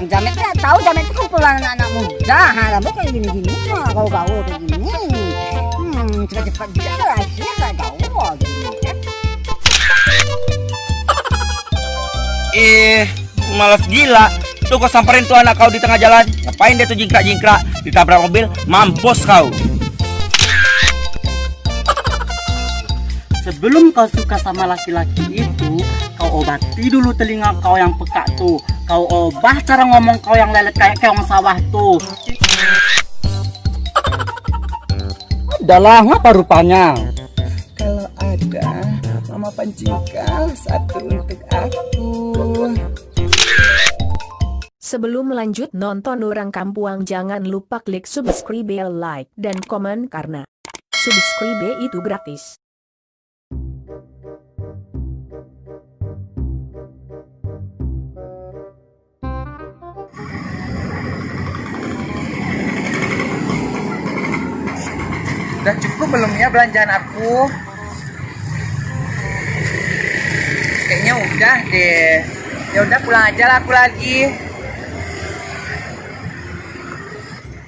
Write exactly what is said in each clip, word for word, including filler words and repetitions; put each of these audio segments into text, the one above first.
Jamet tu tahu, Jamet tu kumpulan anak-anak muda. Ha, rambut kayak gini-gini, ha, gaul-gaul kayak gini. Hmm, cepat-cepat juga lah, akhirnya lah gaul gini, kan? Eh, malas gila. Tu kau samperin tu anak kau di tengah jalan. Ngapain dia tu jingkrak-jingkrak? Ditabrak mobil, mampus kau. Sebelum kau suka sama laki-laki itu, kau obati dulu telinga kau yang pekak tu. Kau ubah cara ngomong kau yang lelet kayak keong sawah tu. Adalah, ngapa rupanya? Kalau ada, Mama pancingkan satu untuk aku. Sebelum lanjut nonton Urang Kampuang, jangan lupa klik subscribe, like, dan komen karena subscribe itu gratis. Udah cukup belum ya belanjaan aku? Kayaknya udah deh. Ya udah, pulang aja lah aku lagi.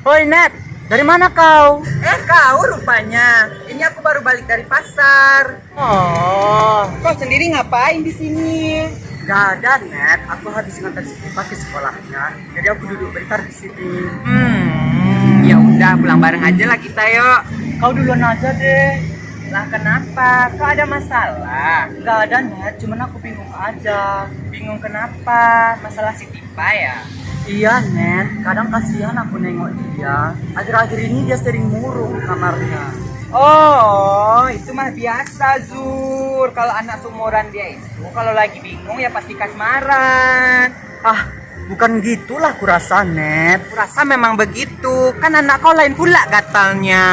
Hoi, Net, dari mana kau? Eh, kau rupanya. Ini aku baru balik dari pasar. Oh, kau sendiri ngapain di sini? Gak ada, Net. Aku habis ngantar si Tipa ke sekolahnya. Jadi aku duduk bentar di sini. Hmm, ya udah, pulang bareng aja lah kita, yuk. Kau duluan aja deh. Lah, kenapa? Kau ada masalah? Gak ada, Net. Cuman aku bingung aja. Bingung kenapa? Masalah si Tipa ya? Iya, Net. Kadang kasihan aku nengok dia. Akhir-akhir ini dia sering murung kamarnya. Oh, itu mah biasa, Zur. Kalau anak seumuran dia itu, kalau lagi bingung ya pasti kasmaran. Ah, bukan gitulah kurasa, Net. Kurasa memang begitu. Kan anak kau lain pula gatalnya.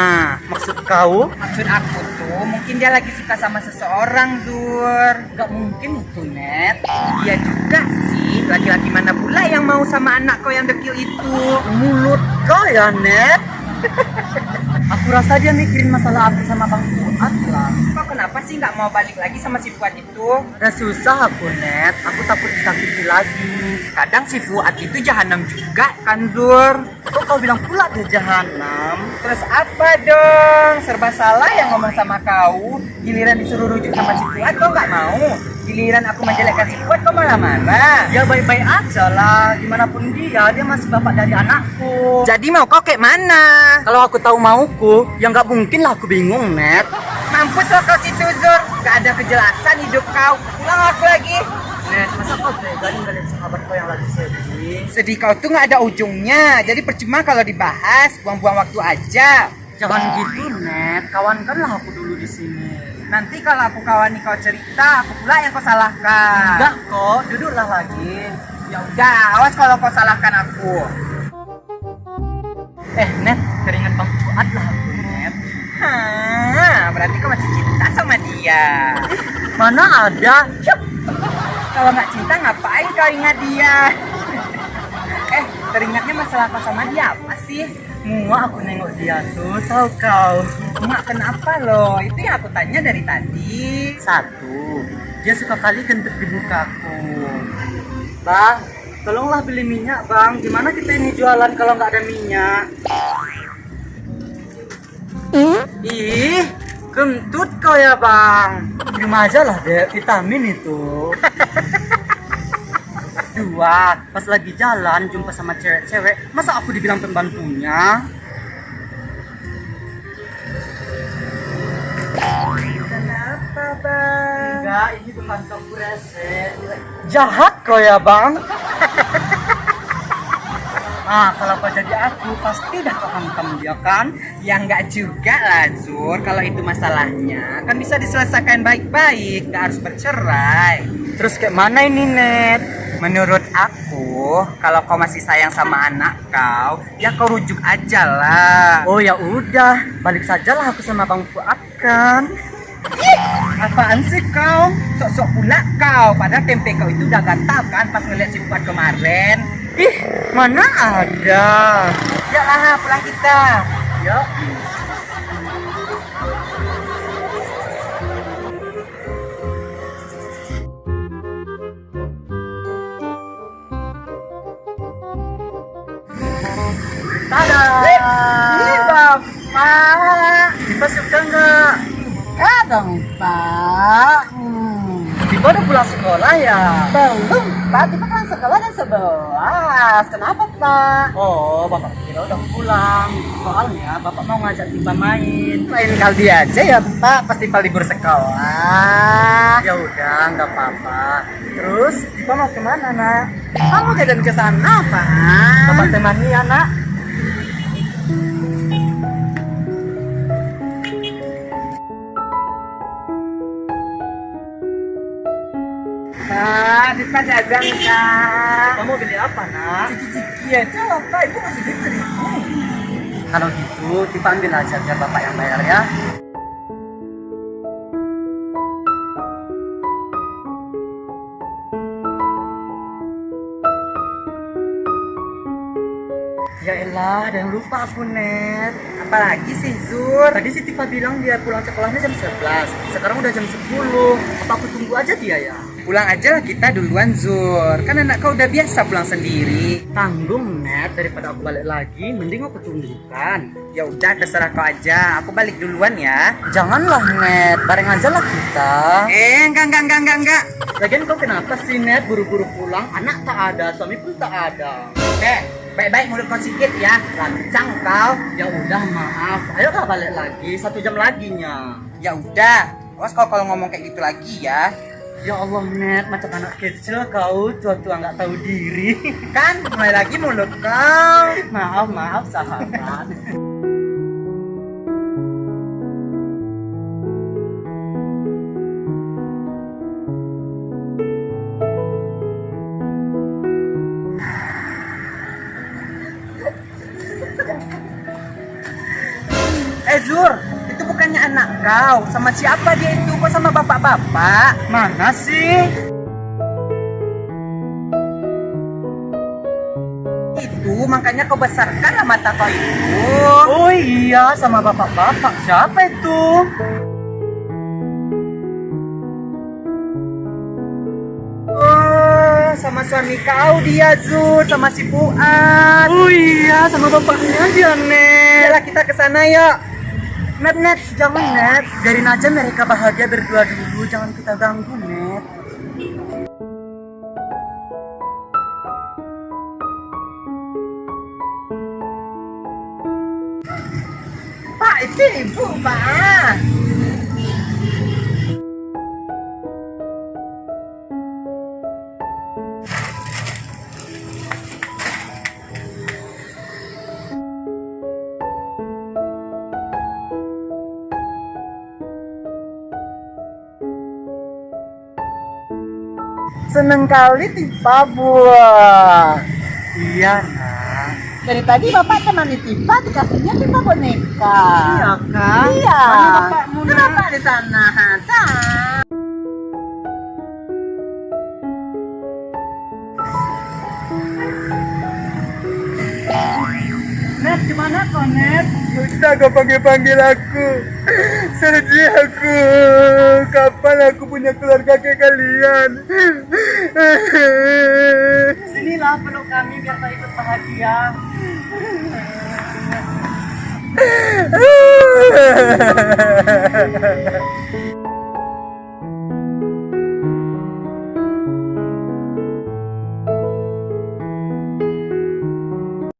Maksud kau? Maksud aku tuh, mungkin dia lagi suka sama seseorang, Zur. Gak mungkin itu, Net. Iya juga sih, laki-laki mana pula yang mau sama anak kau yang dekil itu? Mulut kau ya, Net. Aku rasa dia mikirin masalah aku sama Bang Fuad lah. Kau kenapa sih nggak mau balik lagi sama si Fuad itu? Udah susah aku, Net. Aku takut disakiti lagi. Kadang si Fuad itu jahanam juga kan, Zur? Kok kau bilang pula dia jahanam? Terus apa dong? Serba salah yang ngomong sama kau. Giliran disuruh rujuk sama si Fuad, kau nggak mau. Giliran aku menjelekkan si Fuad, kau malah marah. Ya, baik-baik aja lah. Gimana pun dia, dia masih bapak dari anakku. Jadi mau kau kayak mana? Kalau aku tahu mauku, ya nggak mungkin lah aku bingung, Net. Mampus lah kau situ, Zur. Nggak ada kejelasan hidup kau. Pulang aku lagi. Net, masa kau tega ninggalin sahabat kau yang lagi sedih? Sedih kau tuh nggak ada ujungnya. Jadi percuma kalau dibahas, buang-buang waktu aja. Jangan gitu, Net. Kawankanlah aku dulu di sini. Nanti kalau aku kawani kau cerita, aku pula yang kau salahkan. Enggak kok, duduklah lagi. Ya udah, awas kalau kau salahkan aku. Eh, Net, teringat Bang Fuad lah aku, Net. Hah, berarti kau masih cinta sama dia? Mana ada? Kalau nggak cinta, ngapain kau ingat dia? Eh, teringatnya masalah apa sama dia apa sih? Muak aku nengok dia tuh, tahu kau. Muak kenapa lo? Itu yang aku tanya dari tadi. Satu, dia suka kali kentut di muka aku. Bang, tolonglah beli minyak, Bang. Gimana kita ini jualan kalau nggak ada minyak? Ih, kentut kau ya, Bang. Terima aja lah, Dek, vitamin itu. Dua, pas lagi jalan jumpa sama cewek-cewek, masa aku dibilang pembantunya? Kenapa, Bang? Enggak, ini bukan kau rese. Jahat kau ya, Bang. Ah, kalau kau jadi aku, pasti dah kau hantam dia, kan? Ya enggak juga lah, Zur. Kalau itu masalahnya, kan bisa diselesaikan baik-baik, nggak harus bercerai. Terus kayak mana ini, Net? Menurut aku, kalau kau masih sayang sama anak kau, ya kau rujuk aja lah. Oh, ya udah, balik sajalah aku sama Bang Fuad, kan? Ih, apaan sih kau? Sok-sok pula kau. Padahal tempe kau itu udah gatal kan pas ngeliat si Fuad kemarin. Ih, mana ada. Yuk lah, pulang kita. Yuk. Tipa suka nggak? Suka dong, Pak. Hmm. Tipa udah pulang sekolah ya? Belum, Pak. Tipa pulang sekolah jam sebelas. Kenapa, Pak? Oh, Bapak kira udah pulang. Soalnya Bapak mau ngajak Tipa main. Lain kali aja ya, Pak. Pas Tipa libur sekolah. Ya udah, nggak apa-apa. Terus, Tipa mau kemana, Nak? Kamu jalan ke sana, Pak. Bapak temani ya, Nak. Kak, Tipa jajan, Kak. Kamu beli apa, Nak? Ciki-ciki aja lah, Pak. Ibu masih duit dari ibu. Kalau gitu, Tipa ambil aja biar Bapak yang bayar ya. Ya elah, ada yang lupa aku, Net. Apalagi sih, Zur? Tadi si Tipa bilang dia pulang sekolahnya jam sebelas. Sekarang udah jam sepuluh. Apa aku tunggu aja dia ya? Pulang aja lah kita duluan, Zur. Kan anak kau udah biasa pulang sendiri. Tanggung, Net. Daripada aku balik lagi, mending aku tunggu. Kan? Ya udah, terserah kau aja. Aku balik duluan ya. Janganlah, Net. Bareng aja lah kita. Eh, enggak, enggak, enggak, enggak, enggak. Lagian kau kenapa sih, Net? Buru-buru pulang, anak tak ada, suami pun tak ada. Eh, baik-baik mulut kau sikit ya. Lancang kau. Ya udah, maaf. Ayolah balik lagi, satu jam lagi nya. Ya udah, awas kau kalau ngomong kayak gitu lagi ya. Ya Allah, Net, macam anak kecil kau, tua-tua nggak tahu diri. Kan, mulai lagi mulut kau. Maaf, maaf, sahabat. Eh, Zur, itu bukannya anak kau. Sama siapa dia itu? Kok sama bapak-bapak? Mana sih? Itu makanya kau besarkanlah mata kau itu. Oh iya, sama bapak-bapak. Siapa itu? Oh, sama suami kau dia, Zur, sama si Fuad. Oh iya, sama bapaknya dia, Net. Yalah, kita ke sana, yuk. Net, Net, jangan, Net. Biarin aja mereka bahagia berdua dulu, jangan kita ganggu, Net. Pak, itu ibu, Pak. Seneng kali Tipa, Bua. Iya, Nak. Dari tadi Bapak temani Tipa, dikasihnya Tipa boneka. Iya, Kak. Iya. Mana bapakmu, Nak? Itu Bapak di sana, ha, Kak. Net, di mana kau, Net? Gak usah kau panggil-panggil aku. Sedih aku. Kapan aku punya keluarga kayak kalian? Sinilah, peluk kami biar kau ikut bahagia.